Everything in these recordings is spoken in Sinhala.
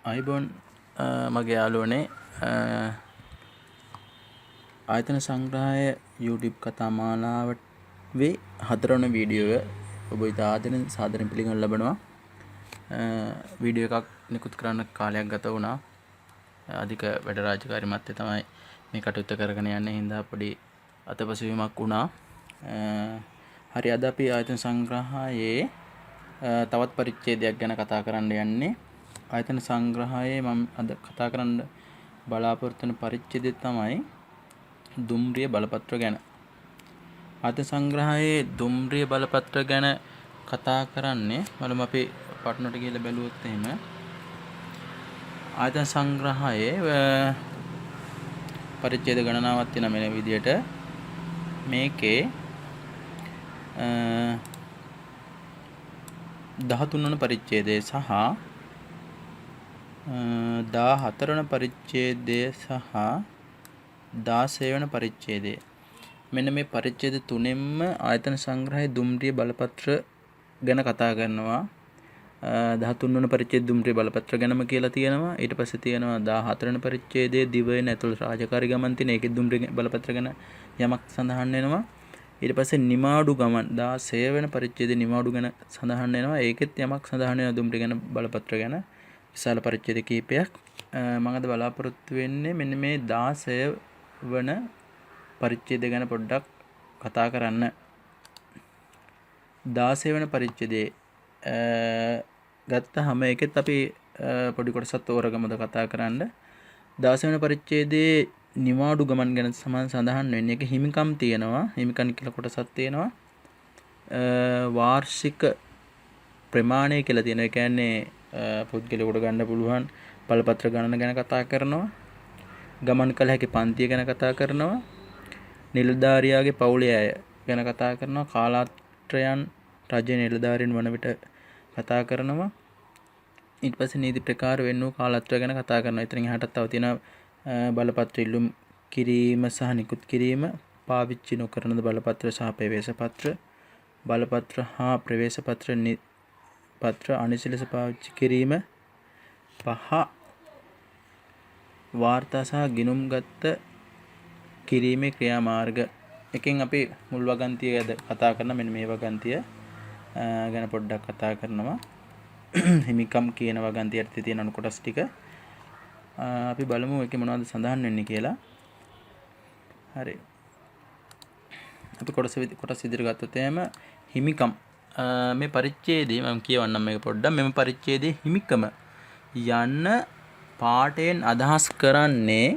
අයිබෝන් මගේ යාළුවනේ, ආයතන සංග්‍රහය YouTube කතා මාලාවේ හතරවන වීඩියෝ එක ඔබ ඉතා ආදරෙන් සාදරයෙන් පිළිගනු ලබනවා. වීඩියෝ එකක් නිකුත් කරන්න කාලයක් ගත වුණා. අධික වැඩ රාජකාරි මැත්තේ තමයි මේ කටයුත්ත කරගෙන යන්නේ හින්දා පොඩි අතපසුවීමක් වුණා. හරි, අද අපි ආයතන සංග්‍රහයේ තවත් පරිච්ඡේදයක් ගැන කතා කරන්න යන්නේ. ආයතන සංග්‍රහයේ මම අද කතා කරන්න බලාපොරොත්තු වෙන පරිච්ඡේදය තමයි දුම්රිය බලපත්‍ර ගැන. ආයතන සංග්‍රහයේ දුම්රිය බලපත්‍ර ගැන කතා කරන්නේ බලමු. අපි පටුනට ගිහලා බැලුවොත් එහෙම ආයතන සංග්‍රහයේ පරිච්ඡේද ගණනාවක් තියෙනවා මෙන්න විදියට. මේකේ 13 වන පරිච්ඡේදය සහ 14 වන පරිච්ඡේදය සහ 16 වන පරිච්ඡේදය, මෙන්න මේ පරිච්ඡේද තුනෙන්ම ආයතන සංග්‍රහයේ දුම්රිය බලපත්‍ර ගැන කතා කරනවා. 13 වන පරිච්ඡේද දුම්රිය බලපත්‍ර ගැනම කියලා තියෙනවා. ඊට පස්සේ තියෙනවා 14 වන පරිච්ඡේදයේ දිවයින ඇතුළු රාජකාරී ගමන් තියෙන ඒකේ දුම්රිය බලපත්‍ර ගැන යමක් සඳහන් වෙනවා. ඊට පස්සේ නිමාඩු ගමන් 16 වෙනි පරිච්ඡේදයේ නිමාඩු ගැන සඳහන් වෙනවා. ඒකෙත් යමක් සඳහන් වෙනවා දුම්රිය ගැන බලපත්‍ර ගැන විශාල පරිච්ඡේද කීපයක්. මම අද බලාපොරොත්තු වෙන්නේ මෙන්න මේ 16 වන පරිච්ඡේදය ගැන පොඩ්ඩක් කතා කරන්න. 16 වන පරිච්ඡේදයේ ගත්තහම ඒකෙත් අපි පොඩි කොටසක් තෝරගමුද කතා කරන්න. 16 වන පරිච්ඡේදයේ නිවාඩු ගමන් ගැන සමන් සඳහන් වෙන්නේ. ඒක හිමිකම් තියෙනවා. හිමිකම් කියලා කොටසක් තියෙනවා. වාර්ෂික ප්‍රමාණය කියලා තියෙනවා. ඒ කියන්නේ පුද්ගලයෙකුට ගන්න පුළුවන් බලපත්‍ර ගණන ගැන කතා කරනවා. ගමන් කළ හැකි පන්තිය ගැන කතා කරනවා. නිලධාරියාගේ පවුලේ අය ගැන කතා කරනවා. කාලාත්‍රයන් රජයේ නිලධාරීන් වන විට කතා කරනවා. ඊට පස්සේ නීති ප්‍රකාර වෙන් වූ කාලත්‍රය ගැන කතා කරනවා. ඉතින් එහාටත් තව තියෙනවා බලපත්‍ර ඉල්ලුම් කිරීම සහ නිකුත් කිරීම, පාවිච්චි නොකරන බලපත්‍ර සහ ප්‍රවේශ පත්‍ර, බලපත්‍ර හා ප්‍රවේශ පත්‍ර පත්‍ර අනිසි ලෙස පාවිච්චි කිරීම, පහ වාර්තා සහ ගිණුම්ගත කිරීමේ ක්‍රියාමාර්ග. එකෙන් අපි මුල් වගන්තිය අද කතා කරන මෙන්න මේ වගන්තිය ගැන පොඩ්ඩක් කතා කරනවා. හිමිකම් කියන වගන්තිය යටතේ තියෙන අනු කොටස් ටික අපි බලමු ඒකේ මොනවද සඳහන් වෙන්නේ කියලා. හරි. අපි කොටස් කොටස් විදිහට ගත්තොත් එහෙම හිමිකම් මේ පරිච්ඡේදයේ මම කියවන්නම් මේක පොඩ්ඩක්. මෙම පරිච්ඡේදයේ හිමිකම යන්න පාඨයෙන් අදහස් කරන්නේ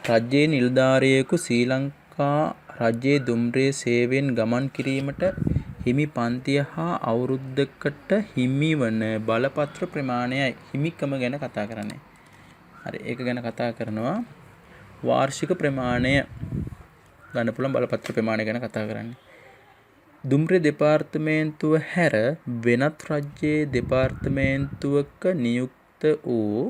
රජයේ නිලධාරියෙකු ශ්‍රී ලංකා රජයේ දුම්රිය සේවයෙන් ගමන් කිරීමට හිමි පන්තිය හා අවුරුද්දකට හිමිවන බලපත්‍ර ප්‍රමාණයයි. හිමිකම ගැන කතා කරන්නේ. හරි, ඒක ගැන කතා කරනවා. වාර්ෂික ප්‍රමාණය ගන්න පුළුවන් බලපත්‍ර ප්‍රමාණය ගැන කතා කරන්නේ. දුම්රිය දෙපාර්තමේන්තුව හැර වෙනත් රජයේ දෙපාර්තමේන්තුවක නියුක්ත වූ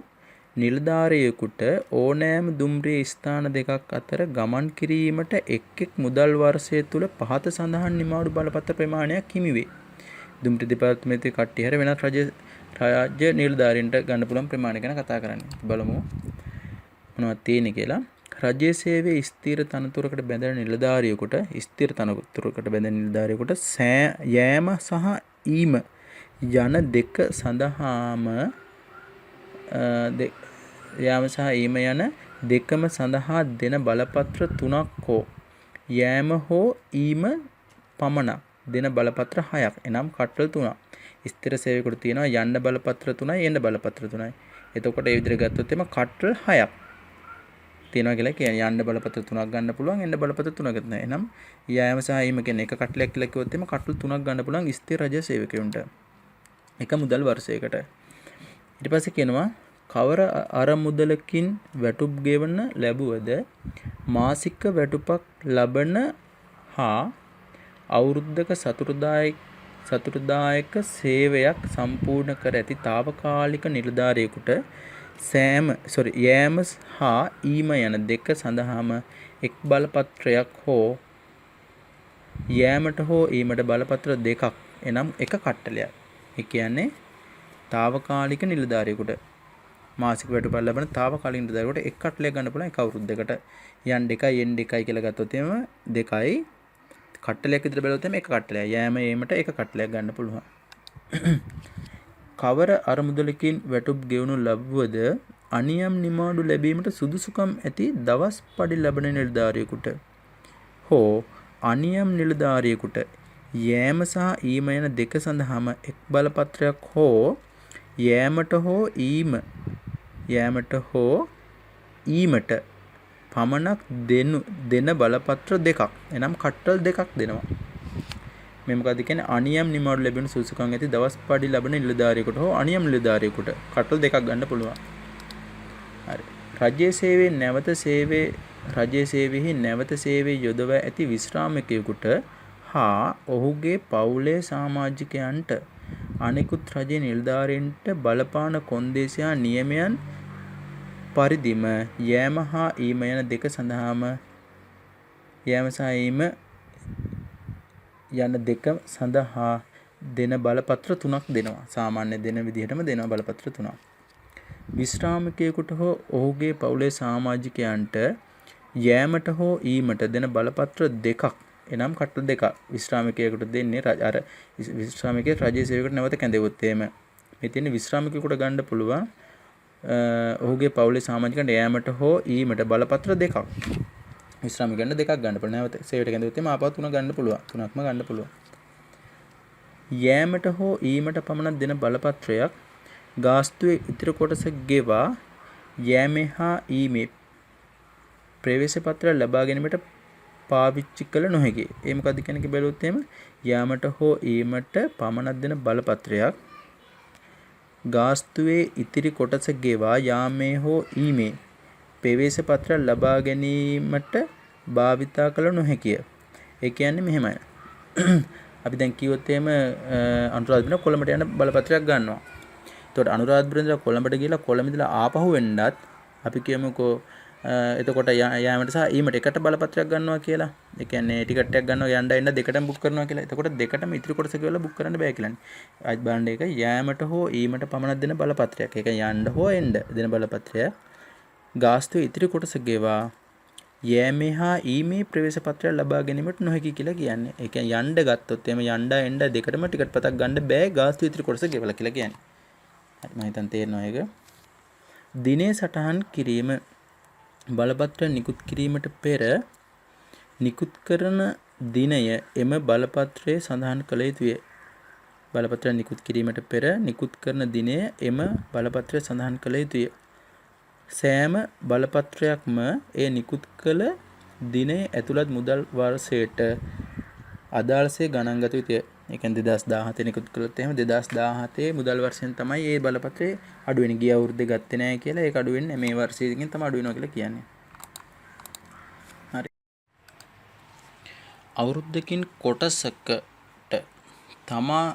නිලධාරියෙකුට ඕනෑම දුම්රිය ස්ථාන දෙකක් අතර ගමන් කිරීමට එක් එක් මුදල් වර්ෂය තුළ පහත සඳහන් නිමාඩු බලපත්‍ර ප්‍රමාණයක් හිමි වේ. දුම්රිය දෙපාර්තමේන්තුවේ කට්ටිය හැර වෙනත් රාජ්‍ය නිලධාරීන්ට ගන්න පුළුවන් ප්‍රමාණය ගැන කතා කරන්නේ. බලමු මොනවද තියෙන්නේ කියලා. රජයේ සේවයේ ස්ථිර තනතුරකට බැඳෙන නිලධාරියෙකුට, ස්ථිර තනතුරකට බැඳෙන නිලධාරියෙකුට යෑම සහ ඊම යන දෙක සඳහාම, යාම සහ ඊම යන දෙකම සඳහා දෙන බලපත්‍ර තුනක් හෝ යෑම හෝ ඊම පමණක් දෙන බලපත්‍ර හයක්, එනම් කට්ටල් තුනක්. ස්ථිර සේවකයෙකුට තියෙනවා යන්න බලපත්‍ර තුනයි, එන්න බලපත්‍ර තුනයි. එතකොට ඒ විදිහට ගත්තොත් එම කට්ටල් හයක් තියෙනවා කියලා කියන්නේ. යන්න බලපත්‍ර තුනක් ගන්න පුළුවන්, එන්න බලපත්‍ර තුනක් ගන්න. එහෙනම් යෑම සහ ඊම කියන්නේ එක කට්ටලයක් කියලා කිව්වොත් එම කට්ටල් තුනක් ගන්න පුළුවන් ස්ථිර රජ සේවකයන්ට එක මුදල් වර්ෂයකට. ඊට පස්සේ කියනවා කවර අරමුදලකින් වැටුප් ගෙවන ලැබුවද මාසික වැටුපක් ලබන හා අවුරුද්දක සතුටුදායක සේවයක් සම්පූර්ණ කර ඇති තාවකාලික නිලධාරියෙකුට සෑම සොරි යෑම හා ඊම යන දෙක සඳහාම එක් බලපත්‍රයක් හෝ යෑමට හෝ ඊමට බලපත්‍ර දෙකක්, එනම් එක කට්ටලයක්. ඒ කියන්නේ තාවකාලික නිලධාරියෙකුට මාසික වැටුපක් ලබන තාවකාලික නිලධාරියෙකුට එක් කට්ටලයක් ගන්න පුළුවන් එක අවුරුද්දකට. යන් 2යි එන් 2යි කියලා ගත්තොත් එහෙම 2යි කට්ටලයක් විතර බැලුවොත් එහෙම එක කට්ටලයක්. යෑම ඒමට එක කට්ටලයක් ගන්න පුළුවන්. කවර අරමුදලකින් වැටුප් ගෙවනු ලැබුවද අනියම් නිමාඩු ලැබීමට සුදුසුකම් ඇති දවස් පඩි ලබන නිලධාරියෙකුට හෝ අනියම් නිලධාරියෙකුට යෑම සහ ඊම යන දෙක සඳහාම එක් බලපත්‍රයක් හෝ යෑමට හෝ ඊම යෑමට හෝ ඊමට පමණක් දෙන බලපත්‍ර දෙකක්. එනම් කට්ටල් දෙකක් දෙනවා. මේ මොකද්ද කියන්නේ? අනියම් නිමාඩු ලැබෙන සුදුසුකම් ඇති දවස් පඩි ලබන නිලධාරියෙකුට හෝ අනියම් නිලධාරියෙකුට කට්ටල් දෙකක් ගන්න පුළුවන්. හරි. රජයේ සේවයේ නැවත සේවයේ රජයේ සේවයෙහි නැවත සේවයේ යොදවා ඇති විශ්‍රාමිකයෙකුට හා ඔහුගේ පවුලේ සමාජිකයන්ට අනෙකුත් රජයේ නිලධාරීන්ට බලපාන කොන්දේසි හා නියමයන් පරිදිම යෑම හා ඊම යන දෙක සඳහාම යෑම සහ ඊම යන දෙක සඳහා දෙන බලපත්‍ර තුනක් දෙනවා. සාමාන්‍ය දෙන විදිහටම දෙනවා බලපත්‍ර තුනක්. විශ්‍රාමිකයෙකුට හෝ ඔහුගේ පවුලේ සමාජිකයන්ට යෑමට හෝ ඊමට දෙන බලපත්‍ර දෙකක්, එනම් කට්ටල් දෙකක් විශ්‍රාමිකයෙකුට දෙන්නේ. අර විශ්‍රාමිකයෙක් රජයේ සේවයකට නැවත කැඳෙව්වොත් එහෙම මේ තියෙන විශ්‍රාමිකයෙකුට ගන්න පුළුවන් ඔහුගේ පවුලේ සමාජිකයන්ට යෑමට හෝ ඊමට බලපත්‍ර දෙකක්. විශ්‍රාමිකයන්ට දෙකක් ගන්න පුළුවන්. නැවත සේවයට කැඳෙව්වොත් එහෙම ආපහු තුන ගන්න පුළුවන්. තුනක්ම ගන්න පුළුවන්. යෑමට හෝ ඊමට පමණක් දෙන බලපත්‍රයක් ගාස්තුවේ ඉතිරි කොටස ගෙවා යෑමේ හා ඊමේ ප්‍රවේශ පත්‍රය ලබා ගැනීමට පාවිච්චි කළ නොහැකි. ඒ මොකද්ද කියන එක බැලුවොත් එහෙම යාමට හෝ ඊමට පමණක් දෙන බලපත්‍රයක් ගාස්තුවේ ඉතිරි කොටස ගෙවා යාමේ හෝ ඊමේ ප්‍රවේශ පත්‍රය ලබා ගැනීමට භාවිතා කළ නොහැකිය. ඒ කියන්නේ මෙහෙමයි. අපි දැන් කිව්වොත් එහෙම අනුරාධපුර කොළඹට යන බලපත්‍රයක් ගන්නවා. එතකොට අනුරාධපුර ඉඳලා කොළඹට ගිහලා කොළඹ ඉඳලා ආපහු එන්නත් අපි කියමුකෝ එතකොට යෑමට සහ ඊමට එකට බලපත්‍රයක් ගන්නවා කියලා. ඒ කියන්නේ ටිකට් එකක් ගන්නවා යන්න එන්න දෙකටම බුක් කරනවා කියලා. එතකොට දෙකටම ඉතිරි කොටස ගෙවලා බුක් කරන්න බෑ කියලානේ. ආයෙත් බලන්න ඒක යෑමට හෝ ඊමට පමණක් දෙන බලපත්‍රයක්. ඒක යන්න හෝ එන්න දෙන බලපත්‍රයක්. ගාස්තුවේ ඉතිරි කොටස ගෙවා යෑමේ හා ඊමේ ප්‍රවේශ පත්‍රයක් ලබා ගැනීමට නොහැකි කියලා කියන්නේ. ඒ කියන්නේ යන්න ගත්තොත් එහෙම යන්න එන්න දෙකටම ටිකට් පතක් ගන්න බෑ ගාස්තුවේ ඉතිරි කොටස ගෙවලා කියලා කියන්නේ. හරි, මම හිතන් තේරෙනවා ඒක. දිනේ සටහන් කිරීම. බලපත්‍ර නිකුත් කිරීමට පෙර නිකුත් කරන දිනය එම බලපත්‍රයේ සඳහන් කළ යුතුය. බලපත්‍ර නිකුත් කිරීමට පෙර නිකුත් කරන දිනය එම බලපත්‍රයේ සඳහන් කළ යුතුය. සෑම බලපත්‍රයක්ම එය නිකුත් කළ දිනය ඇතුළත් මුදල් වර්ෂයට අදාළසේ ගණන් ගත යුතුය. ඒ කියන්නේ 2017 නිකුත් කළොත් එහෙම 2017 මුදල් වර්ෂයෙන් තමයි ඒ බලපත්‍රේ අඩු වෙන්නේ. ගිය අවුරුද්දේ ගත්තේ නෑ කියලා ඒක අඩු වෙන්නේ මේ වර්ෂයෙන් තමයි අඩු වෙනවා කියලා කියන්නේ. හරි. අවුරුද්දකින් කොටසකට තමා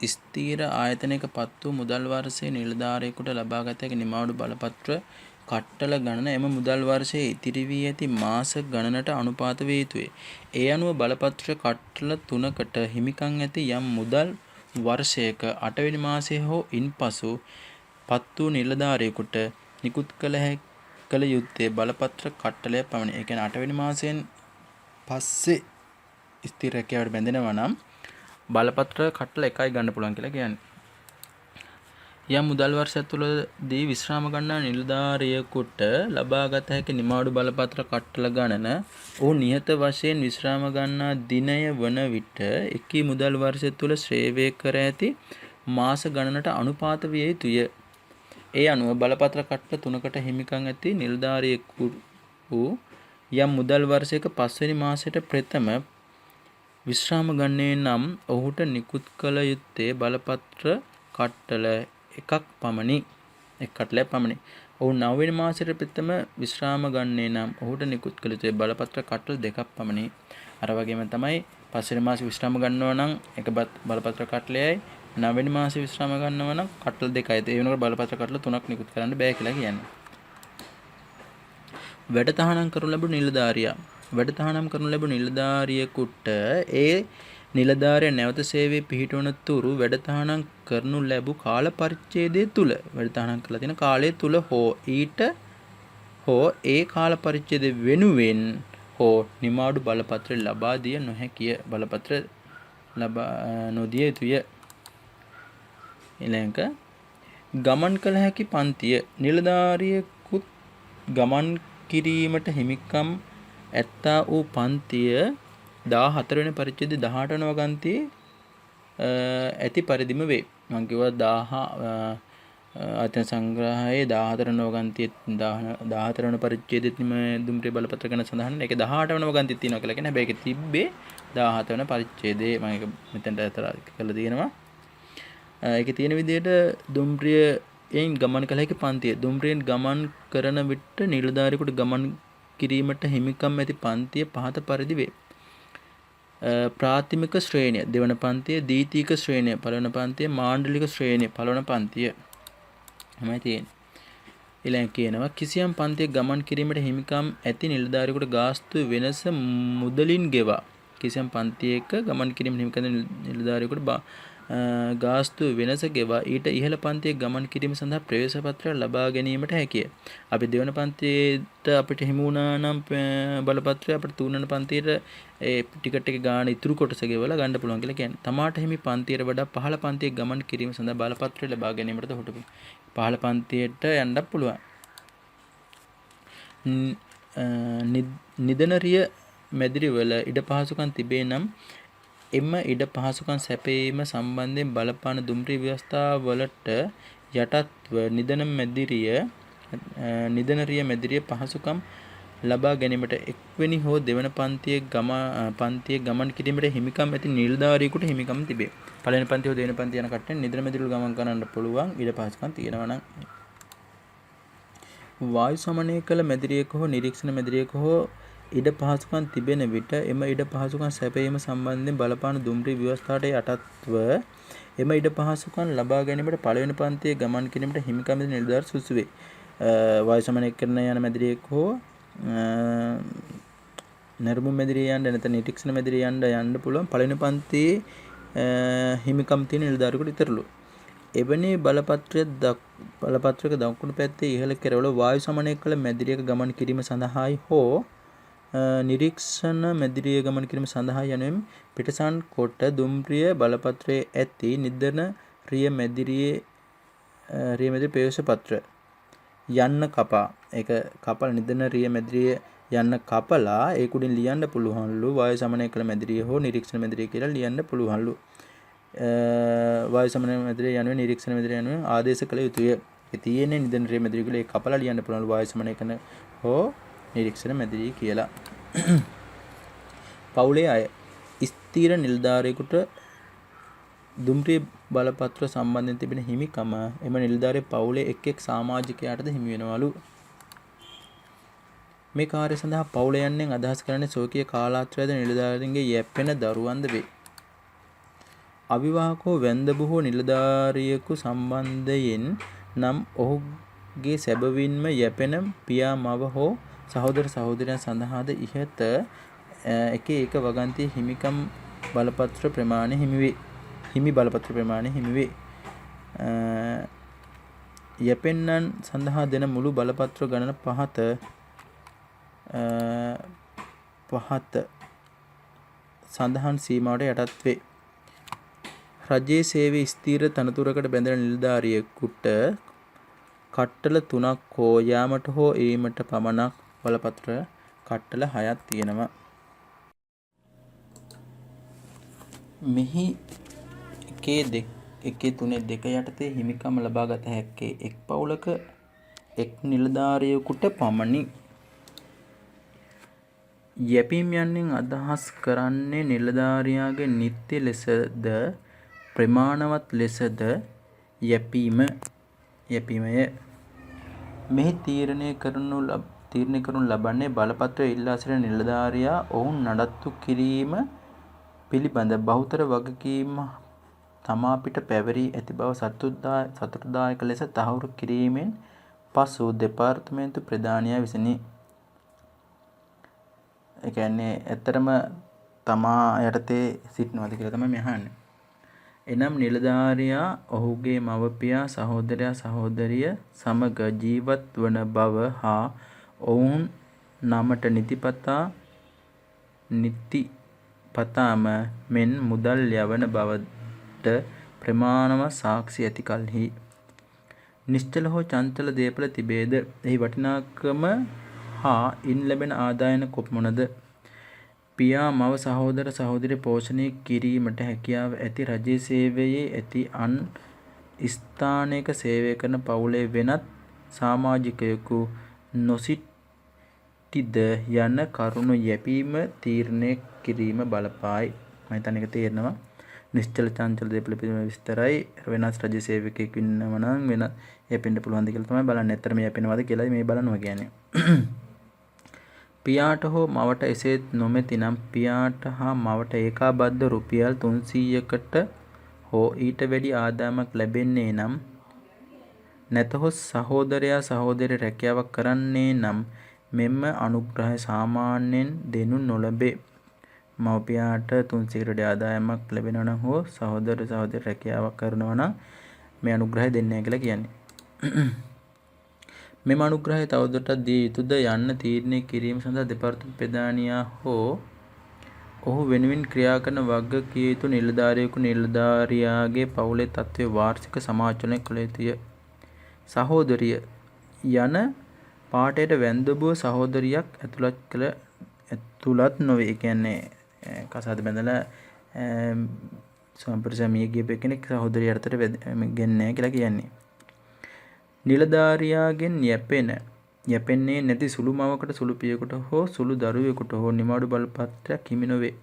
ස්ථිර ආයතනයක පත් වූ මුදල් වර්ෂයේ නිලධාරියෙකුට ලබාගත හැකි නිමාඩු බලපත්‍ර කට්ටල ගණන එම මුදල් වර්ෂයේ ඉතිරි වී ඇති මාස ගණනට අනුපාත විය යුතුය. ඒ අනුව බලපත්‍ර කට්ටල තුනකට හිමිකම් ඇති යම් මුදල් වර්ෂයක අටවෙනි මාසයේ හෝ ඉන්පසු පත් වූ නිලධාරියෙකුට නිකුත් කළ යුත්තේ බලපත්‍ර කට්ටලයක් පමණි. ඒ කියන්නේ අටවෙනි මාසයෙන් පස්සේ ස්ථිර රැකියාවට බැඳෙනවා නම් බලපත්‍ර කට්ටල එකයි ගන්න පුළුවන් කියලා කියන්නේ. යම් මුදල් වර්ෂයක් තුළදී විශ්‍රාම ගන්නා නිලධාරියෙකුට ලබාගත හැකි නිමාඩු බලපත්‍ර කට්ටල ගණන ඔහු නියත වශයෙන් විශ්‍රාම ගන්නා දිනය වන විට එකී මුදල් වර්ෂය තුළ සේවය කර ඇති මාස ගණනට අනුපාත විය යුතුය. ඒ අනුව බලපත්‍ර කට්ටල තුනකට හිමිකම් ඇති නිලධාරියෙකු යම් මුදල් වර්ෂයක පස්වෙනි මාසයට ප්‍රථම විශ්‍රාම ගන්නේ නම් ඔහුට නිකුත් කළ යුත්තේ බලපත්‍ර කට්ටල එකක් පමණි. එක් කට්ටලයක් පමණි. ඔහු නවවෙනි මාසයට ප්‍රථම විශ්‍රාම ගන්නේ නම් ඔහුට නිකුත් කළ යුත්තේ බලපත්‍ර කට්ටල දෙකක් පමණි. අර වගේම තමයි පස්වෙනි මාසෙ විශ්‍රාම ගන්නවා නම් එක බලපත්‍ර කට්ටලයයි, නවවෙනි මාසෙ විශ්‍රාම ගන්නවා නම් කට්ටල දෙකයි. ඒ වෙනකොට බලපත්‍ර කට්ටල තුනක් නිකුත් කරන්න බෑ කියලා කියන්නේ. වැඩ තහනම් කරනු ලැබුණු නිලධාරියා. වැඩ තහනම් කරනු ලැබුණු නිලධාරියෙකුට ඒ නිලධාරියා නැවත සේවයේ පිහිටවන තුරු වැඩ තහනම් කරනු ලැබූ කාල පරිච්ඡේදය තුල, වැඩ තහනම් කරලා තියෙන කාලය තුල හෝ ඊට හෝ ඒ කාල පරිච්ඡේදය වෙනුවෙන් හෝ නිමාඩු බලපත්‍ර ලබා දිය නොහැකිය. බලපත්‍ර ලබා නොදිය යුතුය. ඊළඟ ගමන් කළ හැකි පන්තිය. නිලධාරියෙකුත් ගමන් කිරීමට හිමිකම් ඇත්තා වූ පන්තිය 14 වෙනි පරිච්ඡේදයේ 18 වන වගන්තියේ ඇති පරිදිම වේ. මං කිව්වා 10 ආයතන සංග්‍රහයේ 14 වන වගන්තියේ 14 වන පරිච්ඡේදෙත් දුම්රිය බලපත්‍ර ගැන සඳහන් වෙන. ඒකේ 18 වන වගන්තියක් තියෙනවා කියලා කියන්නේ. හැබැයි ඒකේ තිබ්බේ 17 වන පරිච්ඡේදයේ. මම ඒක මෙතනට අතර කරලා තියෙනවා. ඒකේ තියෙන විදිහට දුම්රියෙන් ගමන් කළ හැකි පන්තිය. දුම්රියෙන් ගමන් කරන විට නිලධාරියෙකුට ගමන් කිරීමට හිමිකම් ඇති පන්තිය පහත පරිදි වේ. ප්‍රාථමික ශ්‍රේණිය දෙවන පන්තිය, ද්විතීක ශ්‍රේණිය පළවන පන්තිය, මාණ්ඩලික ශ්‍රේණිය පළවන පන්තිය. එහෙමයි තියෙන්නේ. ඊළඟ කියනවා කිසියම් පන්තියක ගමන් කිරීමට හිමිකම් ඇති නිලධාරියෙකුට ගාස්තු වෙනස මුදලින් ගෙවා, කිසියම් පන්තියක ගමන් කිරීමට හිමිකම් නිලධාරියෙකුට ගාස්තු වෙනස ගෙවා ඊට ඉහළ පන්තියක ගමන් කිරීම සඳහා ප්‍රවේශ පත්‍රයක් ලබා ගැනීමට හැකිය. අපි දෙවන පන්තියට අපිට හිමි වුණා නම් බලපත්‍රය, අපිට තුන්වන පන්තියට ඒ ටිකට් එකේ ගාණ ඉතුරු කොටස ගෙවලා ගන්න පුළුවන් කියලා කියන්නේ. තමාට හිමි පන්තියට වඩා පහළ පන්තියක ගමන් කිරීම සඳහා බලපත්‍රය ලබා ගැනීමටද ඔහුට පහළ පන්තියට යන්නත් පුළුවන්. නිදන රිය මැදිරිවල ඉඩ පහසුකම් තිබේ නම් එම ඉඩ පහසුකම් සැපයීම සම්බන්ධයෙන් බලපාන දුම්රිය ව්‍යවස්ථාවලට යටත්ව නිදන රිය මැදිරිය පහසුකම් ලබා ගැනීමට එක්වෙනි හෝ දෙවන පන්තියේ ගමන් කිරීමට හිමිකම් ඇති නිලධාරියෙකුට හිමිකම් තිබේ. පළවෙනි පන්තිය හෝ දෙවෙනි පන්තිය යන කට්ටිය නිදන මැදිරිවල ගමන් කරන්න පුළුවන් ඉඩ පහසුකම් තියෙනවා නම්. වායු සමනය කළ මැදිරියක හෝ නිරීක්ෂණ මැදිරියක හෝ ඉඩ පහසුකම් තිබෙන විට එම ඉඩ පහසුකම් සැපයීම සම්බන්ධයෙන් බලපාන දුම්රිය ව්‍යවස්ථාවට යටත්ව එම ඉඩ පහසුකම් ලබා ගැනීමට පළවෙනි පන්තියේ ගමන් කිරීමට හිමිකම් ඇති නිලධාරි සුදුසු වේ. වායු සමනය කරන යන මැදිරියක හෝ නැරඹුම් මැදිරිය යන්න නැත්නම් නිරීක්ෂණ මැදිරිය යන්න යන්න පුළුවන් පළවෙනි පන්තියේ හිමිකම් තියෙන නිලධාරියෙකුට විතරලු. එවැනි බලපත්‍රයක දකුණු පැත්තේ ඉහළ කෙරවල වායු සමනය කළ මැදිරියක ගමන් කිරීම සඳහායි හෝ නිරීක්ෂණ මැදිරිය ගමන් කිරීම සඳහා යනුවෙන් පිටසන් කොට දුම්රිය බලපත්‍රයේ ඇති නිදන රිය මැදිරියේ රිය මැදිරි ප්‍රවේශ පත්‍ර යන්න කපා, ඒක කපලා නිදන රිය මැදිරිය යන්න කපලා ඒ කුඩින් ලියන්න පුළුවන්ලු වායු සමනය කළ මැදිරිය හෝ නිරීක්ෂණ මැදිරිය කියලා ලියන්න පුළුවන්ලු. වායු සමනය මැදිරිය යනුවෙන් නිරීක්ෂණ මැදිරිය යනුවෙන් ආදේශ කළ යුතුය. ඒ තියෙන්නේ නිදන රිය මැදිරිය කියලා ඒ කපලා ලියන්න පුළුවන්ලු වායු සමනය කරන හෝ නිරීක්ෂණ මැදිරිය කියලා. පවුලේ අය ස්ථිර නිලධාරියෙකුට දුම්රිය බලපත්‍ර සම්බන්ධයෙන් තිබෙන හිමිකම එම නිලධාරිය පවුලේ එක් එක් සමාජිකයාටද හිමි වෙනවලු. මේ කාර්ය සඳහා පවුල යන්නෙන් අදහස් කරන්නේ ස්වකීය කාලාත්‍රයද නිලධාරීන්ගේ යැපෙන දරුවන්ද වේ. අවිවාහක හෝ වැන්දඹු හෝ නිලධාරියෙකු සම්බන්ධයෙන් නම් ඔහුගේ සැබවින්ම යැපෙන පියා මව හෝ සහෝදර සහෝදරියන් සඳහාද ඉහත එකේ එක වගන්තියේ හිමිකම් බලපත්‍ර ප්‍රමාණය හිමි වේ. හිමි බලපත්‍ර ප්‍රමාණය හිමි වේ. යැපෙන්නන් සඳහා දෙන මුළු බලපත්‍ර ගණන පහත සඳහන් සීමාවට යටත් වේ. රජයේ සේවයේ ස්ථිර තනතුරකට බැඳෙන නිලධාරියෙකුට කට්ටල 3ක් හෝ යාමට හෝ ඒමට පමණක් බලපත්‍ර කට්ටල 6ක් තියෙනවා. මෙහි එකේ තුනේ දෙක යටතේ හිමිකම ලබාගත හැක්කේ එක් පවුලක එක් නිලධාරියෙකුට පමණි. යැපීම් යන්නෙන් අදහස් කරන්නේ නිලධාරියාගේ නිත්‍ය ලෙසද ප්‍රමාණවත් ලෙසද යැපීමය. මෙහි තීරණය කරනු ලබන්නේ බලපත්‍රය ඉල්ලා සිටින නිලධාරියා ඔවුන් නඩත්තු කිරීම පිළිබඳ බහුතර වගකීම තමා පිට පැවරී ඇති බව සතුටුදායක ලෙස තහවුරු කිරීමෙන් පසු දෙපාර්තමේන්තු ප්‍රධානියා විසිනි. ඒ කියන්නේ ඇත්තටම තමා යටතේ සිටිනවද කියලා තමයි මේ අහන්නේ. එනම් නිලධාරියා ඔහුගේ මව්පියා, සහෝදරයා, සහෝදරිය සමග ජීවත් වන බව හා ඔවුන් නමට නිතිපතාම මෙන් මුදල් යවන බවට ප්‍රමාණවත් සාක්ෂි ඇති කල්හි. නිශ්චල හෝ චංචල දේපල තිබේද? එහි වටිනාකම හා ඉන් ලැබෙන ආදායම කොපමණද? පියා, මව, සහෝදර, සහෝදරිය පෝෂණය කිරීමට හැකියාව ඇති රජයේ සේවයේ ඇති අන් ස්ථානයක සේවය කරන පවුලේ වෙනත් සාමාජිකයෙකු නොසිටිද යන කරුණු යැපීම තීරණය කිරීම බලපායි. මම හිතන්නේ ඒක තේරෙනවා. නිශ්චල චංචල දේපල පිළිබඳ විස්තරයි. වෙනස් රජ සේවකයෙක් ඉන්නවා නම් වෙන යැපෙන්න පුළුවන්ද කියලා තමයි බලන්නේ. ඇත්තටම යැපෙනවද කියලා මේ බලනවා කියන්නේ. පියාට හෝ මවට එසේ නොමැති නම් පියාට හා මවට ඒකාබද්ධ රුපියල් 300කට හෝ ඊට වැඩි ආදායමක් ලැබෙන්නේ නම්, නැතහොත් සහෝදරයා, සහෝදරිය රැකියාවක් කරන්නේ නම් මෙම අනුග්‍රහය සාමාන්‍යයෙන් දෙනු නොලැබේ. මව්පියාට 300කට වැඩි ආදායමක් ලැබෙනවා නම් හෝ සහෝදර සහෝදරිය රැකියාවක් කරනවා නම් මේ අනුග්‍රහය දෙන්නේ නැහැ කියලා කියන්නේ. මෙම අනුග්‍රහය තවදුරටත් දිය යුතුද යන්න තීරණය කිරීම සඳහා දෙපාර්තමේන්තු ප්‍රධානියා හෝ ඔහු වෙනුවෙන් ක්‍රියා කරන වග කිය යුතු නිලධාරියෙකු නිලධාරියාගේ පවුලේ තත්ත්වය වාර්ෂික සමාලෝචනය කළ යුතුය. සහෝදරිය යන පාඨයට වැන්දඹුව සහෝදරියක් ඇතුළත් නොවේ. ඒ කියන්නේ කසාද බැඳලා ස්වාමිපුරුෂයා මිය ගියපු කෙනෙක් සහෝදරිය යටතට ගෙන්නේ නැහැ කියලා කියන්නේ. නිලධාරියාගෙන් යැපෙන්නේ නැති සුළු මවකට, සුළු පියෙකුට හෝ සුළු දරුවෙකුට හෝ නිවාඩු බලපත්‍රයක් හිමි නොවේ.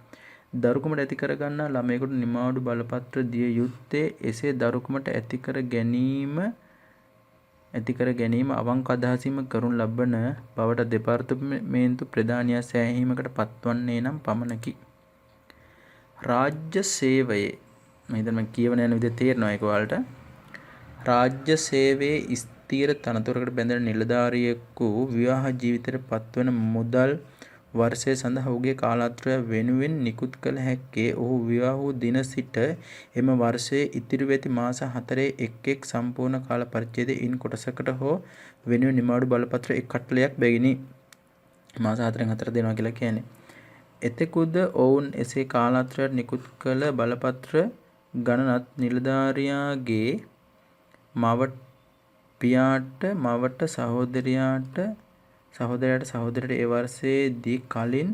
දරුකමට ඇති කරගන්නා ළමයෙකුට නිවාඩු බලපත්‍ර දිය යුත්තේ එසේ දරුකමට ඇති කර ගැනීම අවංක අදහසින්ම කරනු ලබන බවට දෙපාර්තමේන්තු ප්‍රධානියා සෑහීමකට පත්වන්නේ නම් පමණකි. රාජ්‍ය සේවයේ, මම හිතන්නේ මම කියවන යන විදිහ තේරෙනවා ඒක ඔයාලට. රාජ්‍ය සේවයේ ස්ථිර තනතුරකට බැඳෙන නිලධාරියෙකු විවාහ ජීවිතයට පත්වන මුදල් වර්ෂය සඳහා ඔහුගේ කාලාන්තරය වෙනුවෙන් නිකුත් කළ හැක්කේ ඔහු විවාහ වූ දින සිට එම වර්ෂයේ ඉතිරිව ඇති මාස 4 එක් එක් සම්පූර්ණ කාල පරිච්ඡේදයේ ඉන් කොටසකට හෝ වෙනුවෙන් නිවාඩු බලපත්‍ර එක් කට්ටලයක් බැගිනි. මාස 4න් 4 දෙනවා කියලා කියන්නේ. එතෙකුද ඔවුන් එසේ කාලාන්තරයට නිකුත් කළ බලපත්‍ර ගණනත් නිලධාරියාගේ මවට, පියාට, මවට, සහෝදරයාට, සහෝදරියට ඒ වර්ෂයේදී කලින්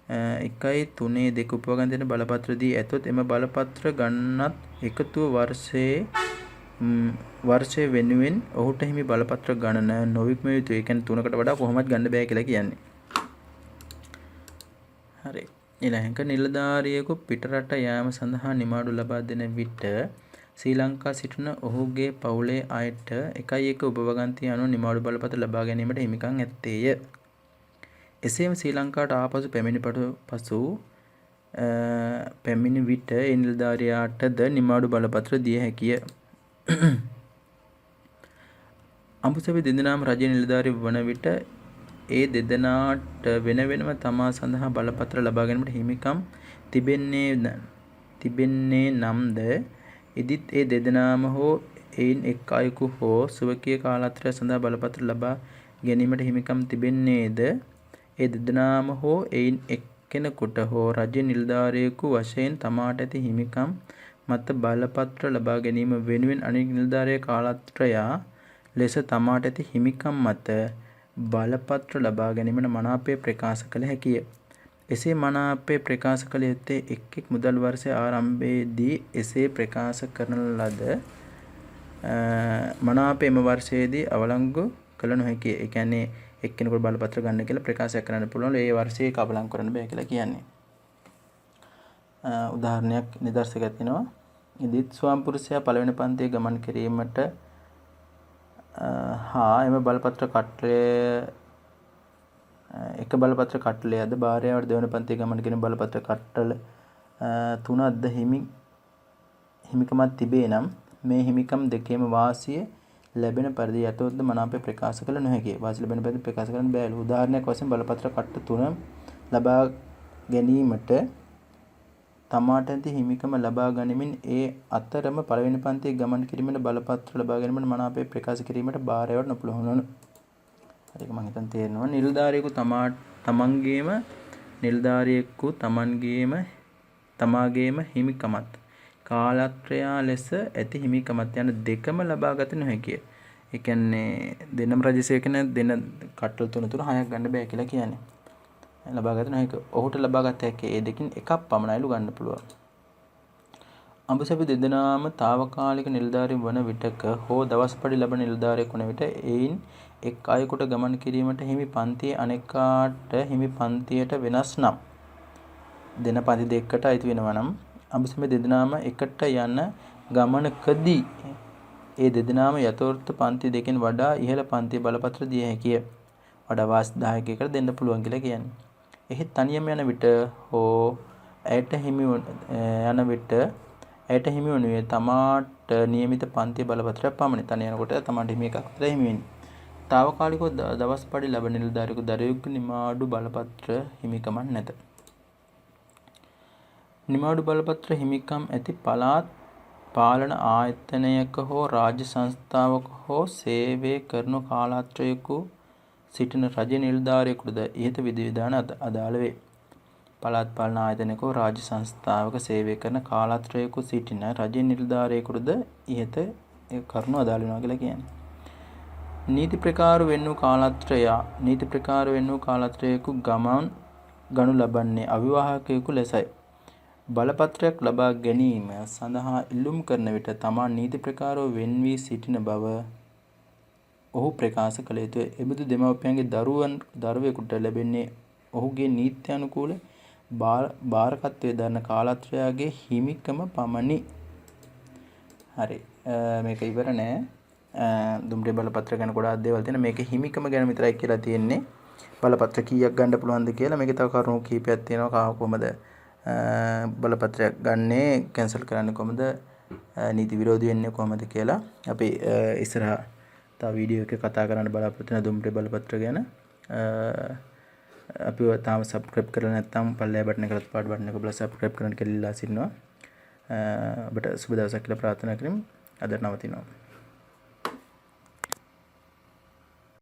1 3 2 උපවගන්තියට බලපත්‍ර දී ඇතොත් එම බලපත්‍ර ගණනත් එකතුව වර්ෂය වෙනුවෙන් ඔහුට හිමි බලපත්‍ර ගණන නොවික්මිය යුතුය. ඒ කියන්නේ තුනකට වඩා කොහොමත් ගන්න බෑ කියලා කියන්නේ. හරි. ඊළඟ, නිලධාරියෙකු පිටරට යාම සඳහා නිවාඩු ලබා දෙන විට ශ්‍රී ලංකා සිටින ඔහුගේ පවුලේ අයට 1.1 උපවගන්තිය අනුව නිවාඩු බලපත්‍ර ලබා ගැනීමට හිමිකම් ඇත්තේය. එසේම ශ්‍රී ලංකාවට ආපසු පැමිණි පසු පැමිණි විට ඒ නිලධාරියාටද නිවාඩු බලපත්‍ර දිය හැකිය. අඹුසැමි දෙදෙනාම රජයේ නිලධාරීන් වන විට ඒ දෙදෙනාට වෙන වෙනම තමා සඳහා බලපත්‍ර ලබා ගැනීමට හිමිකම් තිබෙන්නේ නම්ද, ඉදිත් ඒ දෙදෙනාම හෝ එයින් එක් අයෙකු හෝ ස්වකීය කාලාන්තරය සඳහා බලපත්‍ර ලබා ගැනීමට හිමිකම් තිබෙන්නේද, ඒ දෙදෙනාම හෝ එයින් එක්කෙනෙකුට හෝ රජයේ නිලධාරියෙකු වශයෙන් තමාට ඇති හිමිකම් මත බලපත්‍ර ලබා ගැනීම වෙනුවෙන් අනෙක් නිලධාරියා කාලාන්තරයා ලෙස තමාට ඇති හිමිකම් මත බලපත්‍ර ලබා ගැනීමට මනාපය ප්‍රකාශ කළ හැකිය. එසේ මනාපය ප්‍රකාශ කළ යුත්තේ එක් එක් මුදල් වර්ෂයේ ආරම්භයේදී. එසේ ප්‍රකාශ කරන ලද මනාපය එම වර්ෂයේදී අවලංගු කළ නොහැකිය. ඒ කියන්නේ එක්කෙනෙකුට බලපත්‍ර ගන්න කියලා ප්‍රකාශයක් කරන්න පුළුවන්. ඒ වර්ෂයේ ඒක අවලංගු කරන්න බෑ කියලා කියන්නේ. උදාහරණයක් නිදර්ශකයක් තියෙනවා. ඉදිත් ස්වාම පුරුෂයා පළවෙනි පන්තියේ ගමන් කිරීමට හා එම බලපත්‍ර කට්ටලය එක බලපත්‍ර කට්ටලයක්ද, භාර්යාවට දෙවන පන්තියේ ගමන් කිරීම බලපත්‍ර කට්ටල තුනක්ද හිමිකමක් තිබේ නම්, මේ හිමිකම් දෙකේම වාසිය ලැබෙන පරිදි යතොත්ද මනාපය ප්‍රකාශ කළ නොහැකිය. වාසිය ලැබෙන පරිදි ප්‍රකාශ කරන්න බෑලු. උදාහරණයක් වශයෙන් බලපත්‍ර කට්ට තුන ලබා ගැනීමට තමාට ඇති හිමිකම ලබා ගනිමින් ඒ අතරම පළවෙනි පන්තියේ ගමන් කිරීමට බලපත්‍ර ලබා ගැනීමට මනාපය ප්‍රකාශ කිරීමට භාර එවට නොපුළුවන් වනු. හරි, ඒක මං හිතන්නේ තේරෙනවා. නිලධාරියෙකු තමා තමන්ගේම නිලධාරියෙකු තමන්ගේම තමාගේම හිමිකමත් කාලත්‍රයා ලෙස ඇති හිමිකමත් යන දෙකම ලබාගත නොහැකිය. ඒ කියන්නේ දෙන්නම රජ සේවකන දෙන්න කට්ටල තුන තුන හයක් ගන්න බෑ කියලා කියන්නේ. ලබාගත නොහැක. ඔහුට ලබාගත හැකි ඒ දෙකින් එකක් පමණයිලු ගන්න පුළුවන්. අඹසැපි දෙදෙනාම තාවකාලික නිලධාරීන් වන විටක හෝ දවස් පඩි ලබන නිලධාරියෙක් වන විට එයින් එක් අයෙකුට ගමන් කිරීමට හිමි පන්තිය අනෙකාට හිමි පන්තියට වෙනස් නම්, දෙන පන්ති දෙකකට අයිති වෙනවා නම්, අඹසැමි දෙදෙනාම එකට යන ගමනකදී ඒ දෙදෙනාම යථාර්ථ පන්ති දෙකෙන් වඩා ඉහළ පන්තියේ බලපත්‍ර දිය හැකිය. වඩා වාසිදායක එකට දෙන්න පුළුවන් කියලා කියන්නේ. එහෙත් තනියම යන විට හෝ ඇයට හිමි යන විට ඇයට හිමි වනුයේ තමාට නියමිත පන්තියේ බලපත්‍රයක් පමණි. තනිය යනකොට තමාට හිමි එකක් විතරයි හිමි වෙන්නේ. තාවකාලිකව දවස් පඩි ලබන නිලධාරියෙකු දරුවෙකුගේ නිවාඩු බලපත්‍ර හිමිකමක් නැත. නිවාඩු බලපත්‍ර හිමිකම් ඇති පළාත් පාලන ආයතනයක හෝ රාජ්‍ය සංස්ථාවක හෝ සේවය කරන කාලාත්‍රයෙකු සිටින රජ නිලධාරියෙකුටද ඉහත විධිවිධාන අදාළ වේ. පළාත් පාලන ආයතනයක හෝ රාජ්‍ය සංස්ථාවක සේවය කරන කාලාත්‍රයෙකු සිටින රජ නිලධාරියෙකුටද ඉහත කරුණු අදාළ වෙනවා කියලා කියන්නේ. නීති ප්‍රකාර වෙන් වූ කාලත්‍රයා නීති ප්‍රකාර වෙන් වූ කාලත්‍රයෙකු ගමන් ගනු ලබන්නේ අවිවාහකයෙකු ලෙසයි. බලපත්‍රයක් ලබා ගැනීම සඳහා ඉල්ලුම් කරන විට තමා නීති ප්‍රකාරව වෙන් වී සිටින බව ඔහු ප්‍රකාශ කළ යුතුය. එබඳු දෙමව්පියන්ගේ දරුවෙකුට ලැබෙන්නේ ඔහුගේ නීත්‍යානුකූල භාරකත්වයේ දරන කාලත්‍රයාගේ හිමිකම පමණි. හරි. මේක ඉවර නෑ. දුම්රිය බලපත්‍ර ගැන ගොඩාක් දේවල් තියෙනවා. මේකේ හිමිකම ගැන විතරයි කියලා තියෙන්නේ. බලපත්‍ර කීයක් ගන්න පුළුවන්ද කියලා. මේකේ තව කරුණු කීපයක් තියෙනවා. කොහොමද බලපත්‍රයක් ගන්නේ, කැන්සල් කරන්නේ කොහොමද, නීති විරෝධී වෙන්නේ කොහොමද කියලා අපි ඉස්සරහා තව වීඩියෝ එකක කතා කරන්න බලාපොරොත්තු වෙන දුම්රිය බලපත්‍ර ගැන. අපිව තාම සබ්ස්ක්‍රයිබ් කරලා නැත්නම් පල්ලෙහා බටන් එක රතු පාට බටන් එක ඔබලා සබ්ස්ක්‍රයිබ් කරන්න කියලා ඉල්ලා සිටිනවා. ඔබට සුබ දවසක් කියලා ප්‍රාර්ථනා කරමු. අද නවතිනවා.